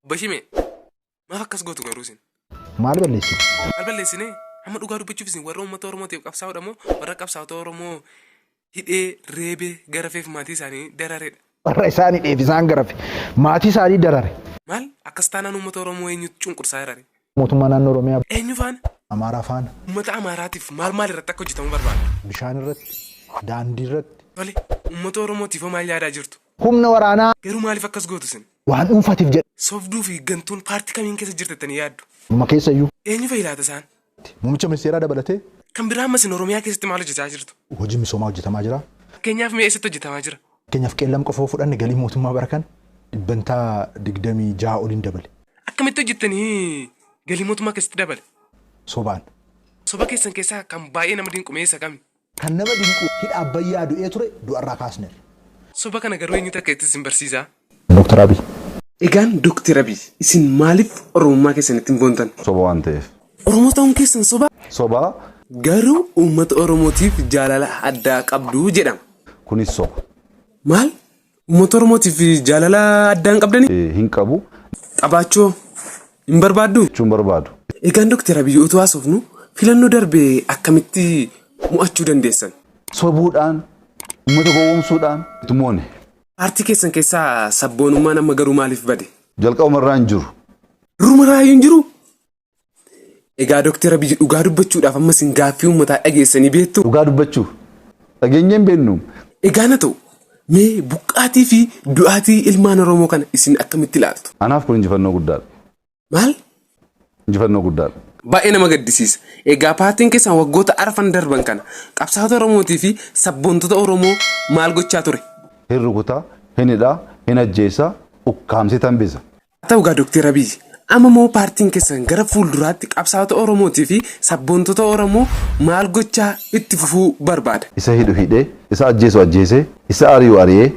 Obbo Shimee, maaf akkas gootu garuu isin? Maal balleessine? Maal balleessine? Amma dhugaa dubbachuuf isin warra uummata Oromootiif qabsaa'udha moo warra qabsaa'ota Oromoo hidhee, reebee, garafeef maatii isaanii dararedha? Warra isaan hidheef isaan garafe, maatii isaanii darare. Maal? Akkas taanaan uummata Oromoo eenyutu cunqursaa jirare? Mootummaa naannoo Oromiyaa. Eenyu faana? Amaaraa faana. Uummata Amaaraatiif maal maal irratti akka hojjetamu barbaaddu? Bishaan irratti, daandii irratti. Tole, uummata Oromootiif hoo maal yaadaa jirtu? Humna waraanaa. Garuu maaliif akkas gootu isin? Waan dhuunfatiif jedha. Sobduu fi gantuun paartii kamiin keessa jirti jettanii yaaddu? Numa keessa iyyuu. Eenyu fa'i laata isaan? Muummicha ministeeraa dabalatee. Kan biraa amma isin Oromiyaa keessatti maal hojjetaa jirtu? Hojiin misoomaa hojjetamaa jira. Fakkeenyaaf mee eessatti hojjetamaa jira? Fakkeenyaaf Qeellam qofa yoo fudhanne galii mootummaa bara kana dhibbantaa 26 oliin dabale. Akkamitti hojjettanii galii mootummaa keessatti dabale? Sobaan. Soba keessan keessaa kan baay'ee nama dinqu mee isa kami? Kan nama dinqu hidha Abbayyaa du'ee ture du'arraa kaasneerra. Soba kana garuu eenyutu akka itti isin barsiisaa? Dr. Abiy. Egaan Dr. Abiy isin maaliif Oromummaa keessanitti hin boontan? Soba waan ta'eef. Oromoo ta'uun keessan soba? Soba. Garuu uummata Oromootiif jaalala addaa qabdu jedhama. Kunis soba. Maal? Uummata Oromootiif jaalala addaa hin qabdanii? Hin qabu. Qabaachuu hoo hin barbaadduu? Jechuu hin barbaadu. Egaan Dr. Abiy utuu haasofnu filannoo darbe akkamitti mo'achuu dandeessan? Sobuudhaan, uummata gowwoomsuudhaan itti moone. Paartii keessan keessaa sabboonummaan amma garuu maaliif bade? Jalqabuma irraa hin jiru. Duruma irraa hin jiruu? Egaa Dr. Abiy dhugaa dubbachuudhaaf amma isin gaaffii uummataa dhageessanii beektuu? Dhugaa dubbachuuf dhageenyee hin beeknu. Egaa na ta'u mee buqqaatii fi du'aatii ilmaan Oromoo kana isin akkamitti ilaaltu? Anaaf kun injifannoo guddaadha. Maal? Injifannoo guddaadha. Baay'ee nama gaddisiisa. Egaa paartiin keessan waggoota arfan darban kana qabsaa'ota Oromootii fi sabboontota Oromoo maal gochaa ture? Hin rukuta, hin hidha, hin ajjeesa, ukkaamsee tambisa. Haa ta'u egaa Dokteer Abiy, amma moo paartiin keessan gara fuulduraatti qabsaa'ota Oromootii fi sabboontota Oromoo maal gochaa itti fufuu barbaada? Isa hidhu hidhee, isa ajjeesu ajjeesee, isa ari'u ari'ee,